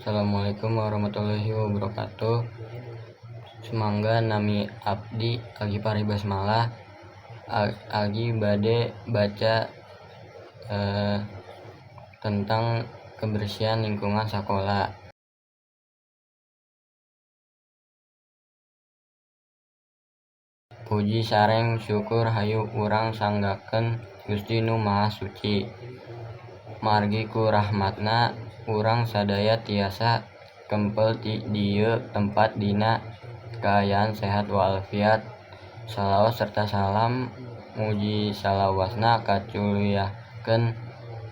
Assalamualaikum warahmatullahi wabarakatuh. Sumangga, nami abdi Algifari Basmalah. Algi bade baca tentang kebersihan lingkungan sekolah. Puji sareng syukur hayu urang sanggakeun Gusti Nu Maha Suci. Margi ku rahmatna urang sadaya tiasa kempel di dieu tempat dina kaayaan sehat walafiat. Salawat serta salam mugi salawasna kaculuyahkeun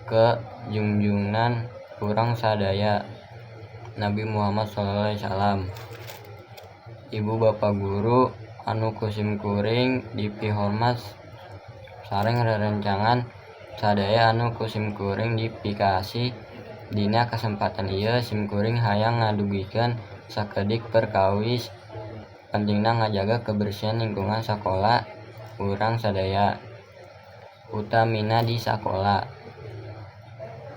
ka junjungan urang sadaya, Nabi Muhammad sallallahu alaihi wasallam. Ibu bapa guru anu ku simkuring dipihormat sareng rerencangan sadaya anu ku simkuring dipikaasih, dina kasempatan ieu simkuring hayang ngadugikeun sakedik perkawis pentingna ngajaga kebersihan lingkungan sakola urang sadaya, utamina di sakola.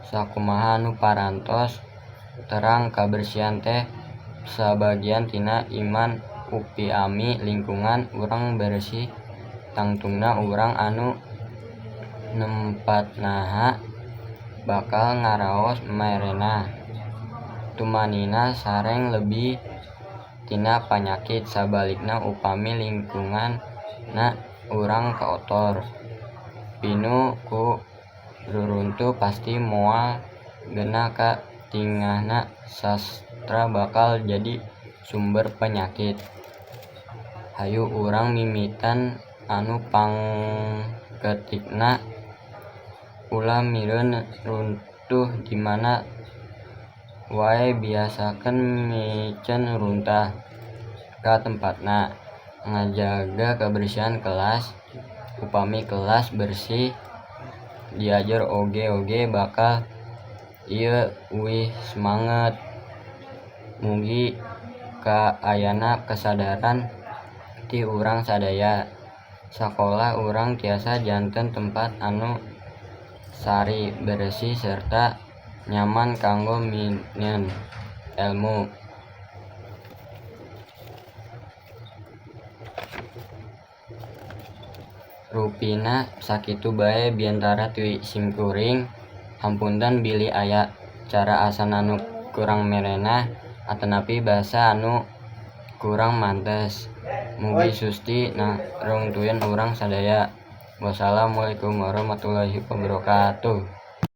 Sakumaha anu parantos terang, kabersihan teh sabagian tina iman. Upiami lingkungan urang bersih, tangtuna urang anu nempatnaha bakal ngaraos merenah tumaninah sareng leuwih tina panyakit. Sabalikna, upami lingkunganna urang kotor, pinuh ku ruruntuh, pasti moal genah ka tingahna sarta bakal jadi sumber penyakit. Hayu urang mimitan anu pangkeutikna, ulah mireun runtuh di mana wae, biasakeun miceun runtah ka tempatna. Ngajaga kebersihan kelas. Upami kelas bersih, diajar oge bakal Ieu uih semanget. Mugi kaayana kesadaran ti urang sadaya, sakola urang tiasa janten tempat anu sari, bersih serta nyaman kanggo mineun elmu. Rupina sakitu bae biantara ti simkuring. Hapunten bilih aya caraasan anu kurang merenah atanapi basa anu kurang mantes. Mugi Gusti narungtun urang sadaya. Wassalamualaikum warahmatullahi wabarakatuh.